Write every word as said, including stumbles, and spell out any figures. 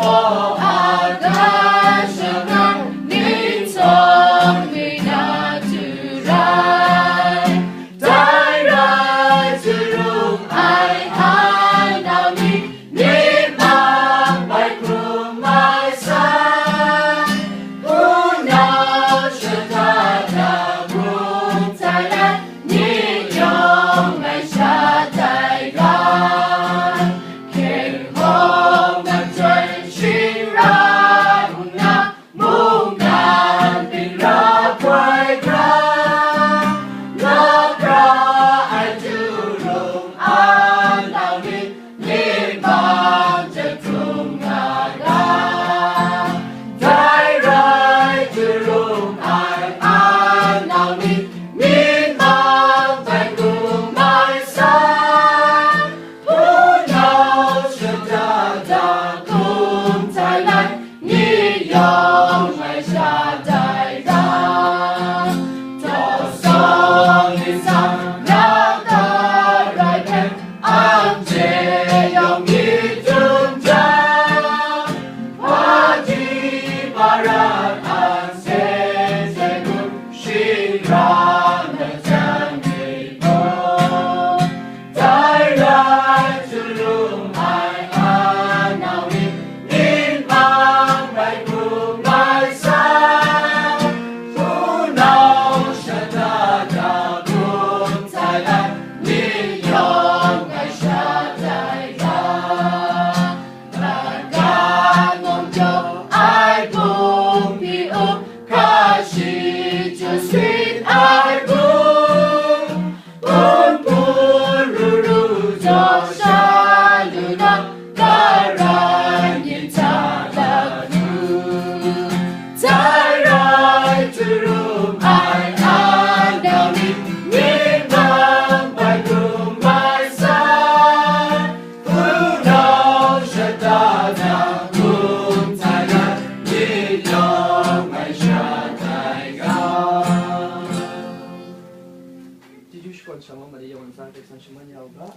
Aga shangang ni tawng mi na tu rai, dai rai tu rung ai, ai nau ni, ni mang bai hkrum ai san, hpunau shada da hkrum tai ai, ni yawng ngai sha tai ga, hkying hkawng machyoi shing ra nna, mungkan byin ra hkoi hkra, na pra ai tu rung an nau ni, myit mang jahtum nga ga, dai rai tu rung ai an nau ni, myit mang bai hkrum ai san, hpunau shada da hkrum tai ai, ni yawng ngai sha tai ga, taw sawng ni sa na ga rai hpe, anhte yawng myit dum jang, hpaji hparan an sen sen hkrum shing ra na jang ni gaw, dai rai tu rung ai an nau ni, myit mang bai hkrum ai san, hpunau shada da hkrum tai ai, ni yawng ngai sha tai ga, maka ngawm jaw ai hpung hpyi u, hka shi chyu sawt ai hpung, hpun hpun ru ru jaw sha lu na, gara yin hta latu, dai rai tu rung ai an nau ni, myit mang bai hkrum ai san, hpunau shada da hkrum tai ai, ni yawng ngai sha tai ga. Chyeju shakawn shamawng made yawan tsa hte san shaman ya u ga.